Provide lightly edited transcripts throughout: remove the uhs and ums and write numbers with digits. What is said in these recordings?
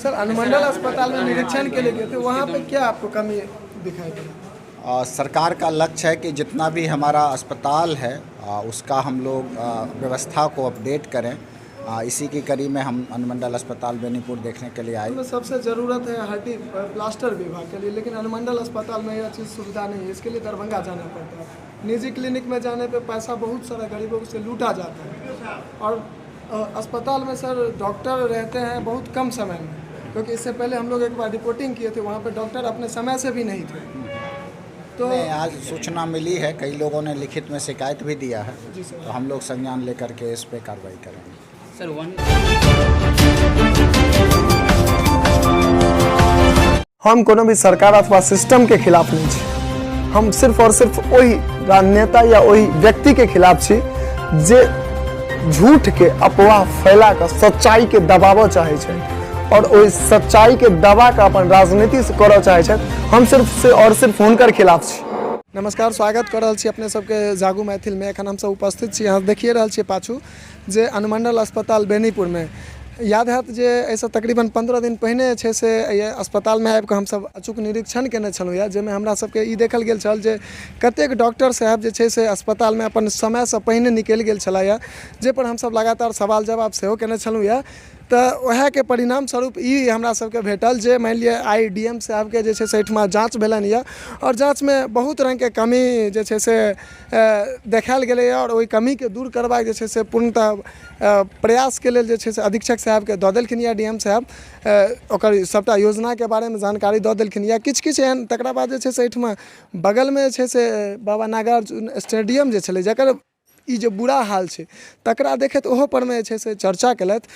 Sir, अनुमंडल अस्पताल में निरीक्षण के लिए गए थे, वहाँ पे क्या आपको कमी दिखाई दी? सरकार का लक्ष्य है कि जितना भी हमारा अस्पताल है उसका हम लोग व्यवस्था को अपडेट करें। इसी की कड़ी में हम अनुमंडल अस्पताल बेनीपुर देखने के लिए आए। में सबसे ज़रूरत है हड्डी प्लास्टर विभाग के लिए, लेकिन अनुमंडल अस्पताल में यह चीज़ सुविधा नहीं है। इसके लिए दरभंगा जाना पड़ता है। निजी क्लिनिक में जाने पे पैसा बहुत सारा गरीबों से लूटा जाता है। और अस्पताल में सर डॉक्टर रहते हैं बहुत कम समय में, क्योंकि इससे पहले हम लोग एक बार रिपोर्टिंग किए थे, वहाँ पे डॉक्टर अपने समय से भी नहीं थे। तो नहीं, आज सूचना मिली है, कई लोगों ने लिखित में शिकायत भी दिया है। जी सर। तो हम लोग संज्ञान लेकर के इस पे कार्रवाई करेंगे। सर, वन हम कोनो भी सरकार अथवा सिस्टम के खिलाफ नहीं छी। हम सिर्फ और सिर्फ ओहि राजनेता या ओहि व्यक्ति के खिलाफ छी जे झूठ के अफवाह फैला कऽ सच्चाई के दबाबऽ चाहै छै और ओहि सच्चाई के दबा कऽ अपन राजनीति से करऽ चाहै छथि। हम सिर्फ से और सिर्फ हुनकर खिलाफ छी। नमस्कार, स्वागत कऽ रहल छी अपने सबके जागू मैथिल में। एखन हमसब उपस्थित छी, अहाँ देखिए रहल छियै पाछू जे अनुमंडल अस्पताल बेनीपुर में। याद हैत जे एहिसँ तकरीबन 15 दिन पहिने जे छै से एहि अस्पतालमे आबिकऽ हमसब अचूक निरीक्षण केने छलहुँ यऽ, जाहिमे हमरा सबके ई देखल गेल छल जे कतेक डॉक्टर साहेब जे छै से अस्पतालमे अपन समयसँ पहिने निकलि गेल छलाह यऽ, जाहिपर हमसब लगातार सवाल जवाब सेहो केने छलहुँ यऽ। तऽ वएहके परिणाम स्वरूप ई हमरा सबके भेटल जे मानि लिअ I D M साहेबके जे छै से एहिठमा जाँच भेलनि यऽ और जाँचमे बहुत रङ्गके कमी जे छै से देखायल गेलैए और ओहि कमीके दूर करबाक जे छै से पूर्णतः प्रयासके लेल जे छै से अधीक्षक साहेबके दऽ देलखिन यऽ। डी एम साहेब ओकर सबटा योजनाके बारेमे जानकारी दऽ देलखिन यऽ, किछु किछु एहन। तकरा बाद जे छै से एहिठमा बगलमे जे छै से बाबा नागार्जुन स्टेडियम जे छलै, जकर ई जे बुरा हाल छै, तकरा देखैत ओहो परमे जे छै से चर्चा केलथि।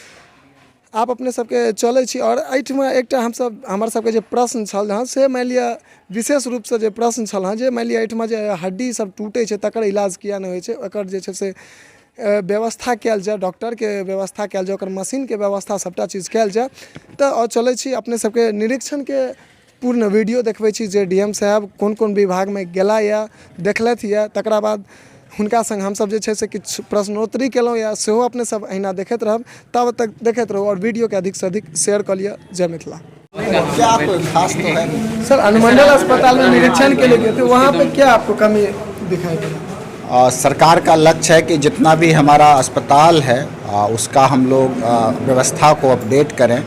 आब अपने सबके चलै छी आओर एहिठमा एकटा हमसब, हमर सबके जे प्रश्न छल हँ, से मानि लिअ विशेष रूपसँ जे प्रश्न छल हँ जे मानि लिअ एहिठमा जे हड्डी सब टूटै छै तकर इलाज किआ नहि होइ छै, ओकर जे छै से व्यवस्था कयल जाय, डॉक्टरके व्यवस्था कयल जाय, ओकर मशीनके व्यवस्था सबटा चीज कयल जाय। तऽ आओर चलै छी, अपने सबके निरीक्षणके पूर्ण वीडियो देखबै छी जे डी एम साहेब कोन कोन विभागमे गेला यऽ, देखलथि यऽ। तकरा बाद हुनका सङ्ग हमसब जे छै से किछु प्रश्नोत्तरी केलहुँ यऽ, सेहो अपने सब अहिना देखैत रहब। ताबत तक देखैत रहू आओर वीडियोके अधिकसँ अधिक शेयर कऽ लिअ। जय मिथिला। क्या कोई खास तो है नहीं। सर, अनुमंडल अस्पताल में निरीक्षण के लिए गए थे, वहाँ पे क्या आपको कमी दिखाई दी? सरकार का लक्ष्य है कि जितना भी हमारा अस्पताल है उसका हम लोग व्यवस्था को अपडेट करें।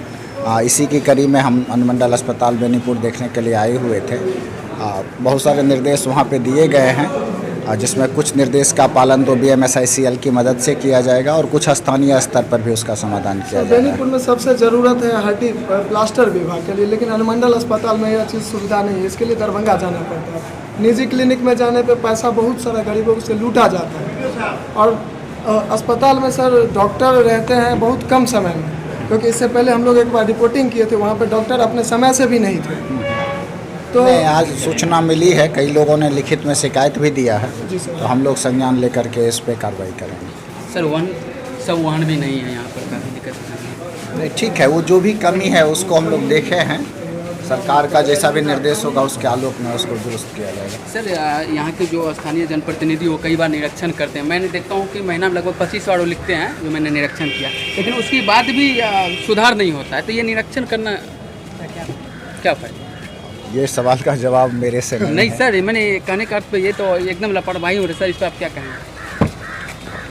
इसी की कड़ी में हम अनुमंडल अस्पताल बेनीपुर देखने के लिए आए हुए थे। बहुत सारे निर्देश वहाँ पे दिए गए हैं, जिसमें कुछ निर्देश का पालन तो BMSICL की मदद से किया जाएगा और कुछ स्थानीय स्तर पर भी उसका समाधान किया जाएगा। बेनीपुर में सबसे ज़रूरत है हड्डी प्लास्टर विभाग के लिए, लेकिन अनुमंडल अस्पताल में यह चीज़ सुविधा नहीं है। इसके लिए दरभंगा जाना पड़ता है। निजी क्लिनिक में जाने पे पैसा बहुत सारा गरीबों से लूटा जाता है। और अस्पताल में सर डॉक्टर रहते हैं बहुत कम समय में, क्योंकि इससे पहले हम लोग एक बार रिपोर्टिंग किए थे, वहाँ पे डॉक्टर अपने समय से भी नहीं थे। तो नहीं, आज सूचना मिली है, कई लोगों ने लिखित में शिकायत भी दिया है। जी सर। तो हम लोग संज्ञान लेकर के इस पे कार्रवाई करेंगे। सर, वन सब वाहन भी नहीं है यहाँ पर, काफ़ी दिक्कत है। नहीं, ठीक है, वो जो भी कमी है उसको हम लोग देखे हैं। सरकार का जैसा भी निर्देश होगा उसके आलोक में उसको दुरुस्त किया जाएगा। सर, यहाँ के जो स्थानीय जनप्रतिनिधि वो कई बार निरीक्षण करते हैं। मैंने देखता हूँ कि महीना में लगभग 25 बार वो लिखते हैं जो मैंने निरीक्षण किया, लेकिन उसके बाद भी सुधार नहीं होता है। तो ये निरीक्षण करना क्या फ़ायदा? ये सवाल का जवाब मेरे से नहीं नहीं है। सर, मैंने कहने का अर्थ पे ये तो एकदम लापरवाही हो रही है सर, इस पर आप क्या कहेंगे?